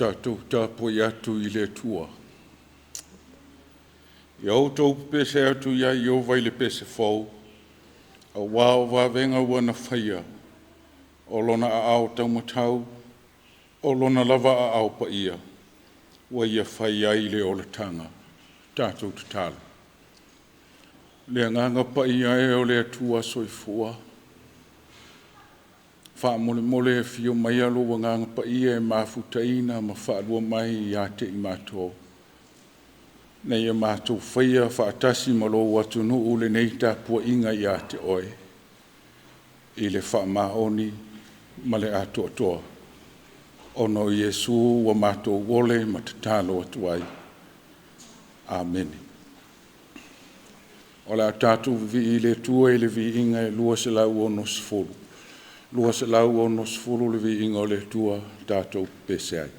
Tatou tapuai atu i le Atua. Ia outou pepese atu ia Ieova i le pese fou, auā o vavega ua na faia, o lona aao taumatau, o lona lava aao paia, ua ia fai ai le olataga. Tatou tatalo. Le Agaga Paia e o le Atua Soifua, faamolemole afio maia lou Agaga Paia e mafutaina ma faalua mai ia te i matou, ina ia matou faia faatasi ma lou atunuu lenei tapuaiga ia te oe, i le faamaoni ma le atoatoa, ona o Iesu ua matou ole ma tatalo atu ai. Amene. O le a tatou vivii i le Atua i le viiga e 260. 260 le viiga o le Atua, tatou pepese ai.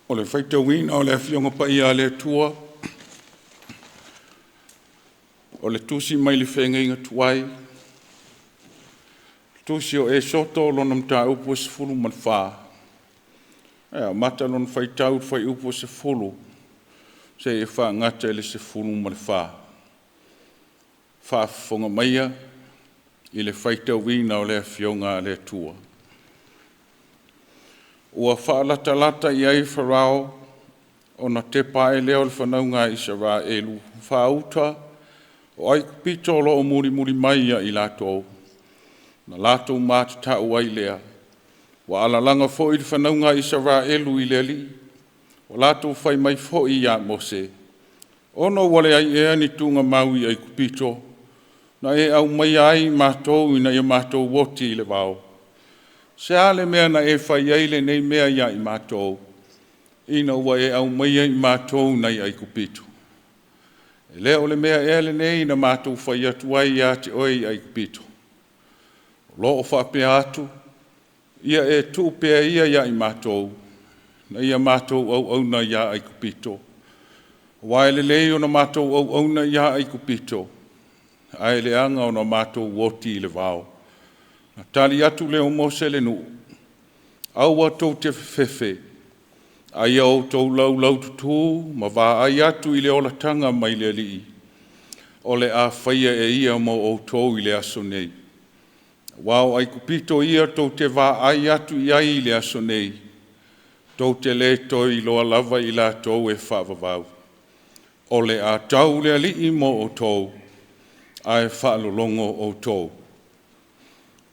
O le faitauina o le Afioga Paia a le Atua, o le tusi mai le Feagaiga Tuai, tusi o Esoto lona mataupu e 14, e amata lona faitau i le fuaiupu e 10 seia faagata i le 14. Faafofoga maia i le faitauina o le Afioga a le Atua. Ua faalatalata i ai Farao Ona tepa ae lea o le fanauga a Isaraelu faauta o Aikupito o lo o mulimuli mai ia i latou, na latou matatau ai lea. Ua alalaga foi le fanauga a Isaraelu i le Alii, ua latou fai mai foi ia Mose, Ona ua leai ea ni tuugamau i Aikupito, na e aumaia ai matou ina ia matou oti i le vao? Se a le mea na e fai ai lenei mea ia i matou, ina ua e aumaia i matou mai Aikupito? E le o le mea ea lenei na matou fai atu ai ia te oe i Aikupito, o lo o faapea atu, ‘Ia e tuu pea ia ia i matou, ina ia matou auauna ia Aikupito.’ Aua e lelei ona matou auauna ia Aikupito, ae leaga ona matou oti i le vao.” Na tali atu lea o Mose i le nuu, “Aua tou te fefefe, a ia outou laulaututu ma vaai atu i le olataga mai le Alii, o le a faia e ia mo outou i le aso nei. Aua o Aikupito ia tou te vaai atu i ai i le aso nei, tou te le toe iloa lava i latou e faavavau. O le a tau le Alii mo outou, ae faalologo outou.”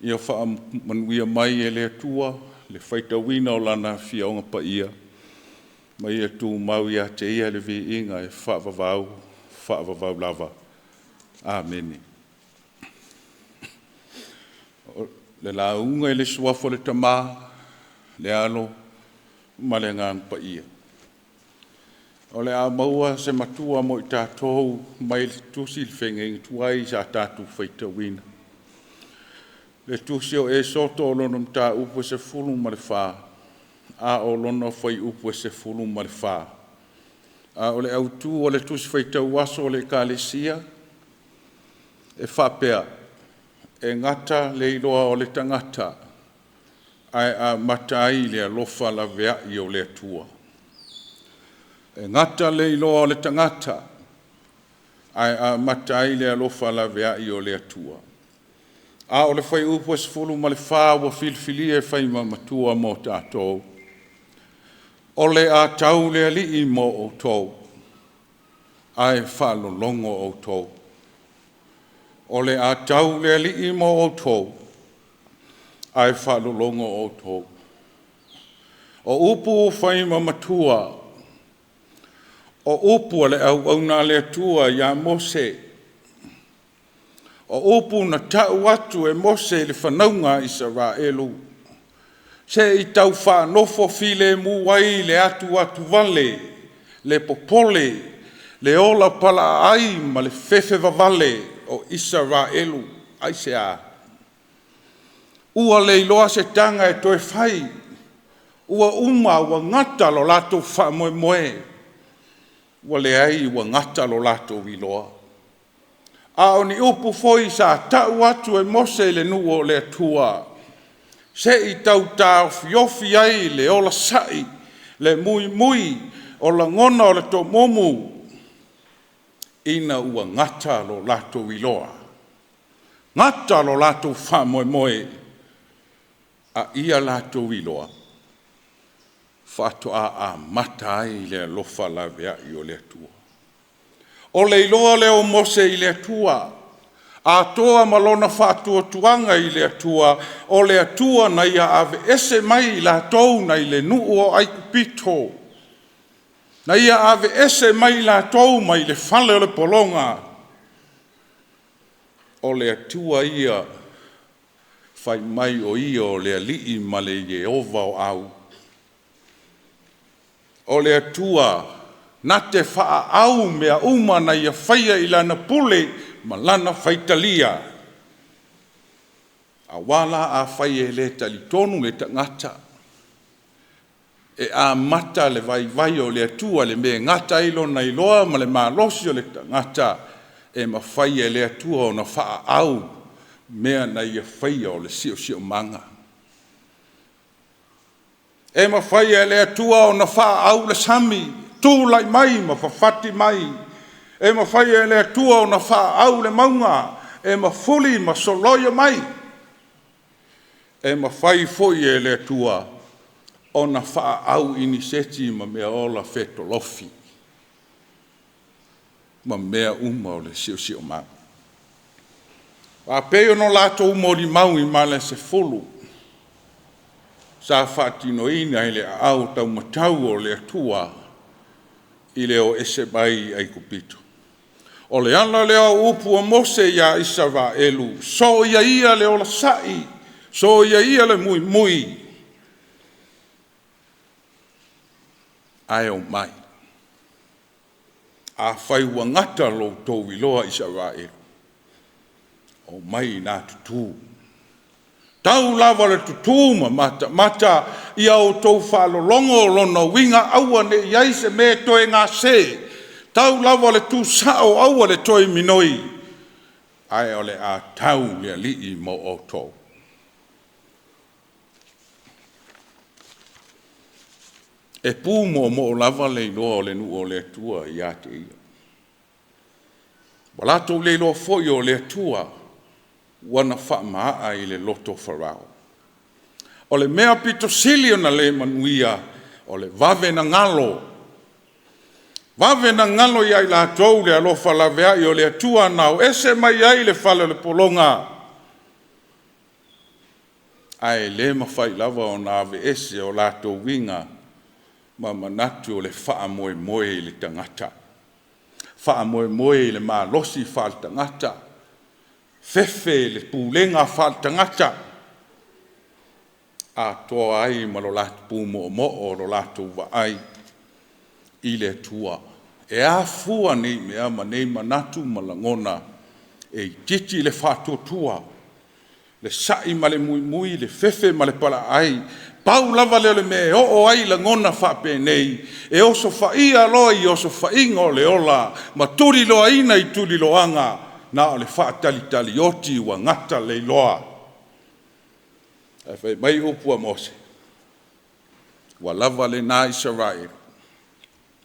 Ia faamanuia mai e le Atua le faitauina o Lana Afioaga Paia, ma ia tumau ia te Ia le viiga e faavavau, faavavau lava. Amene. Le lauga i le Suafa o le Tama, le Alo ma le Agaga Paia. O le a maua se matua mo i tatou mai le tusi i le tuai sa tatou faitauina. Le tusi o Esoto o lona mataupu e 14, a o lona fuaiupu e 14. A o le autu o le Tusi Faitau Aso a le Ekalesia e faapea, e gata le iloa o le tagata ae amata ai le alofa laveai o le Atua. E gata le iloa o le tagata ae amata ai le alofa laveai o le Atua. A o le fuaiupu e 14 ua filifilia e fai ma matua mo tatou. O le a tau le Alii mo outou, ae faalologo outou. O le a tau le Alii mo outou, ae faalologo outou. O upu fai ma matua, o upu a le auauna a le Atua ia Mose, o upu na tau atu e Mose i le fanauga a Isaraelu, se i tau faanofo filemu ai le atuatuvale, le popole, le ola palaai ma le fefe vavale o Isaraelu. Aisea? Ua le iloa se taga e toe fai, ua uma ua gata lo latou faamoemoe, ua leai ua gata lo latou iloa. A o ni upu foi sa tau atu e Mose i le nuu o le Atua, se i tau taofiofi ai le olasai, le muimui o lagona o le tomumu, ina ua gata lo latou iloa, gata lo latou faamoemoe, a ia latou iloa? Faatoa amata ai le alofa laveai o le Atua. O le iloa lea o Mose i le Atua, atoa ma lona faatuatuaga i le Atua, o le Atua na ia aveese mai i latou mai le nuu o Aikupito, na ia aveese mai i latou mai le fale o le pologa. O le Atua ia fai mai o Ia o le Alii ma le Ieova o Au. O le Atua na te faaau mea uma na Ia faia i Lana pule ma Lana faitalia. Aua la afai e le talitonu le tagata, e amata le vaivai o le Atua i le mea e gata ai lona iloa ma le malosi o le tagata, e mafai e le Atua ona faaau mea na Ia faia o le siosiomaga. E mafai e le Atua ona faaau le sami, tulai mai ma fafati mai. E mafai e le Atua ona faaau le mauga e mafuli ma soloia mai. E mafai foi e le Atua ona faaau iniseti ma meaola fetolofi ma mea uma o le siosiomaga. Faapei ona latou molimau i mala e 10 sa faatinoina i le aao taumatau o le Atua i le o ese mai Aikupito. O le ala lea o upu a Mose ia Isaraelu, soia ia le ola sai, soia ia le muimui, ae omai. Afai ua gata lo outou iloa Isaraelu, omai ina tutu. Tau lava o le tutu ma matamata ia outou faalologo, o lona uiga aua ne i i ai se mea e toe gase, tau lava o le tu sao aua le toe minoi, ae o le a tau le Alii mo outou. E pu moomoo lava le iloa o le nuu o le Atua ia te ia. Ua latou le iloa foi o le Atua ua na faamaa i le loto o Farao. O le mea aupito sili ona le manuia, o le vave na galo, vave na galo ia i latou le alofa laveai o le Atua na o ese mai ai i le fale o le pologa, ae le mafai lava ona aveese o latou uiga ma manatu o le faamoemoe i le tagata, faamoemoe i le malosi faale-tagata, fefe i le pulega faale-tagata, atoa ai ma lo latou pumoomoo o lo latou vaai i le Atua. E afua nei mea ma nei manatu ma lagona, e itiiti le faatuatua, le sai ma le muimui, le fefe ma le palaai. Pau lava lea o le mea e oo ai lagona faapenei, e osofaia loa i osofaiga o le ola ma tuliloaina i tuliloaga, na o le faatalitali oti ua gata le iloa. Ae fai mai upu a Mose, ua lava lena Isaraelu,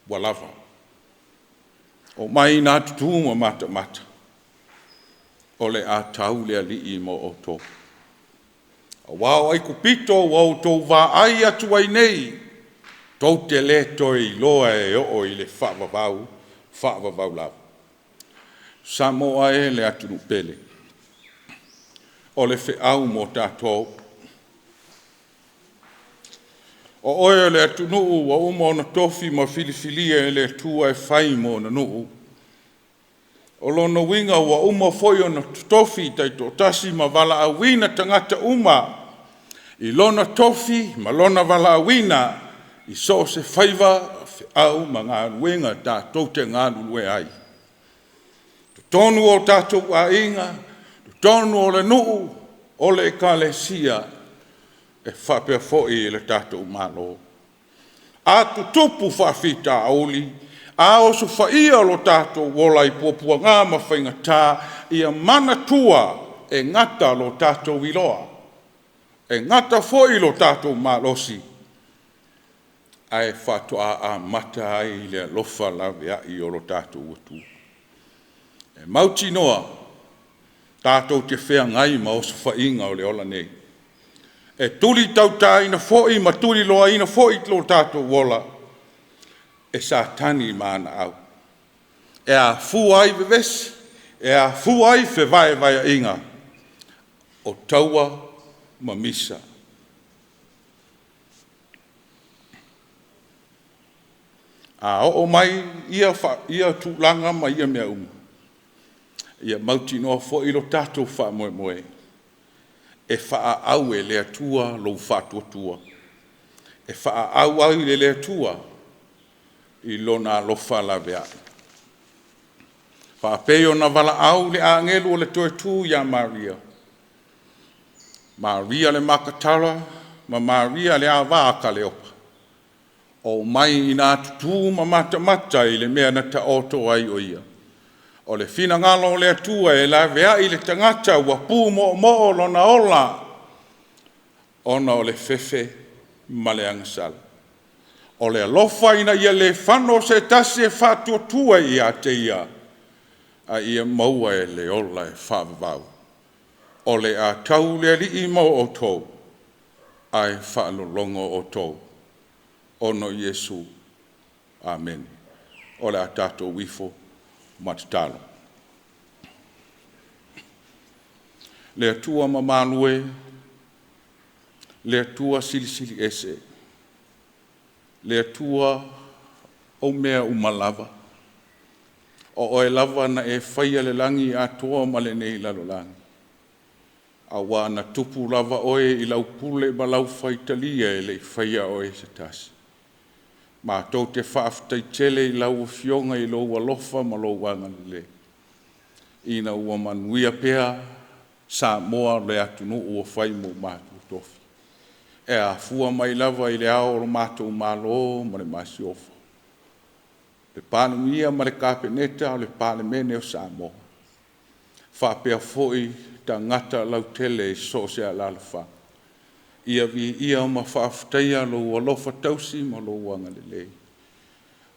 ua lava. Omai ina tutu ma matamata, o le a tau le Alii mo outou. Aua o Aikupito ua outou vaai atu ai nei, tou te le toe iloa e oo i le faavavau, faavavau lava. Samoa e le atunuu pele, o le feau mo tatou. O oe o le atunuu ua uma ona tofi ma filifilia e le Atua e fai ma ona nuu. O lona uiga ua uma foi ona totofi taitoatasi ma valaauina tagata uma i lona tofi ma lona valaauina i so o se faiva, o feau ma galuega tatou te galulue ai. I totonu o tatou aiga, totonu o le nuu, o le Ekalesia, e faapea foi le tatou Malo. A tutupu faafitauli, a osofaia lo tatou ola i puapuaga ma faigata, ia manatua, e gata lo tatou iloa, e gata foi lo tatou malosi, ae faatoa amata ai le alofa laveai o lo tatou Atua. E mautinoa tatou te feagai ma osofaiga o le ola nei, e tuli tautaina foi ma tuliloaina foi lo tatou ola e Satani ma ana au, e afua ai vevesi, e afua ai fevaevaeaiga, o taua ma misa. A oo mai ia tulaga ma ia mea uma, ia mautinoa foi lo tatou faamoemoe, e faaau e le Atua lou faatuatua, e faaau ai e le Atua i Lona alofa laveai. Faapei ona valaau le agelu o le toe-tu ia Maria, Maria le Makatala ma Maria le ava a Kaleopa, omai ina tutu ma matamata i le mea na taoto ai o Ia. O le finagalo o le Atua e laveai le tagata ua pumoomoo lona ola ona o le fefe ma le agasala. O le alofa ina ia le fano se tasi e faatuatua ia te Ia, a ia maua le ola e faavavau. O le a tau le Alii mo outou, ae faalologo outou. ona o Iesu. Amene. O le a tatou ifo ma tatalo. Le Atua mamalu e, le Atua silisili ese, le Atua o mea uma lava, o Oe lava na e faia le lagi atoa ma lenei lalolagi, aua na tupu lava Oe i lau pule ma lau faitalia e le i faia Oe e se tasi. Matou te faafetai tele i lau Afioga i lou alofa ma lou agalelei, ina ua manuia pea Samoa le atunuu ua fai mo matou tofi, e afua mai lava i Le Ao o lo matou Malo ma le Masiofo, le Palemia ma le Kapeneta, le Palemene o Samoa, faapea foi tagata lautele i so o se alaalafaga. Ia viia ma faafetaia lou alofa tausi ma lou agalelei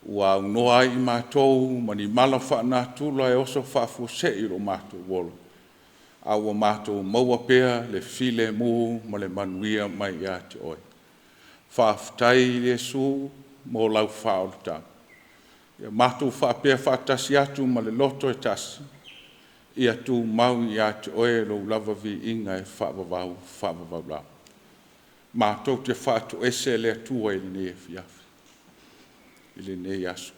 ua aunoa ai i matou ma ni mala faalenatura e oso faafuasei lo matou ola, a ua matou maua pea le filemu ma le manuia mai ia te Oe. Faafetai Iesu mo lau faaolataga, ia matou faapea faatasi atu ma le loto e tasi, ia tumau ia te Oe lou lava viiga e faavavau, faavavau lava. Matou te faatoese le Atua i lenei afiafi, i lenei aso.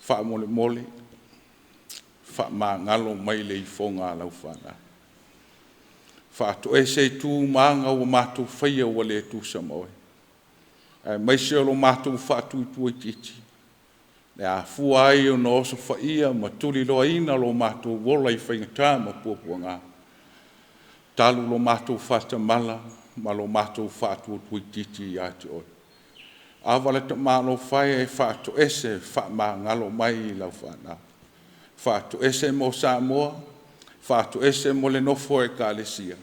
Faamolemole, faamagalo mai le ifoga a lau fanau. Faatoese i tu ma aga ua matou faia ua le tusa ma Oe, aemaise o lo matou faatuatua itiiti e afua ai ona osofaia ma tuliloaina lo matou ola i faigata ma puapuaga, talu lo matou faatamala ma lo matou faatuatua itiiti ia te Oe. Ava le tamalofa e faatoese faamagalo mai i lau fanau. Faatoese mo Samoa, faatoese mo le nofo a Ekalesia,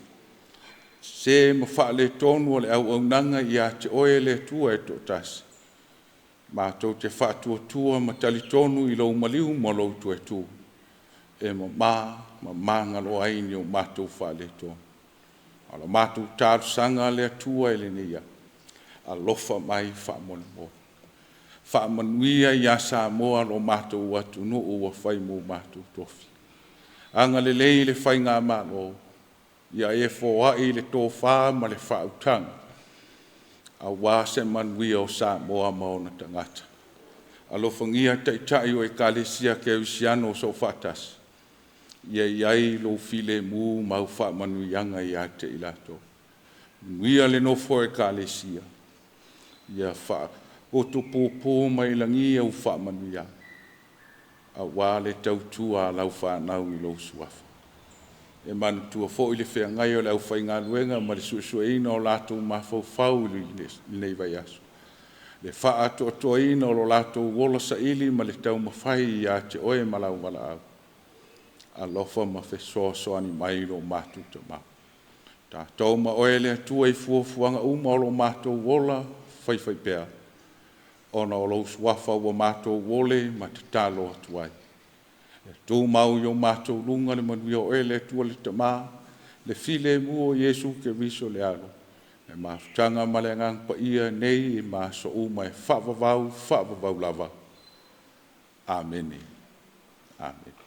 sese ma faaletonu o le auaunaga ia te Oe le Atua e toatasi, matou te faatuatua ma talitonu i lou maliu ma lou toe tu e mama ma magalo ai ni o matou faaletonu. A o la matou talosaga le Atua i lenei aso, alofa mai faamolemole. Faamanuia ia Samoa lo matou atunuu ua fai mo matou tofi. Agalelei i le Faigamalo, ia e foai le tofa ma le faautaga aua se manuia o Samoa ma ona tagata. Alofagia Taitai o Ekalesia Kerisiano Soofaatasi, ia i ai lou filemu ma au faamanuiaga ia te i latou. Manuia le nofo a Ekalesia, ia faautupupu mai lagi au faamanuiaga aua le tautua a lau fanau i lou Suafa. E manatua foi le feagai o le aufaigaluega ma le suesueina o latou mafaufau i lenei vaiaso, le faaatoatoaina o lo latou ola saili ma le taumafai ia te Oe ma lau valaau. Alofa ma fesoasoani mai lo matou Tama. Tatou ma Oe le Atua i fuafuaga uma o lo matou ola faifaipea, ona o lou Suafa ua matou ole ma tatalo atu ai. Ia tumau i o matou luga le manuia o Oe le Atua le Tama, le filemu o Iesu Keriso le Alo, le mafutaga ma le Agaga Paia nei ma aso uma e faavavau, faavavau lava. Amene. Amene.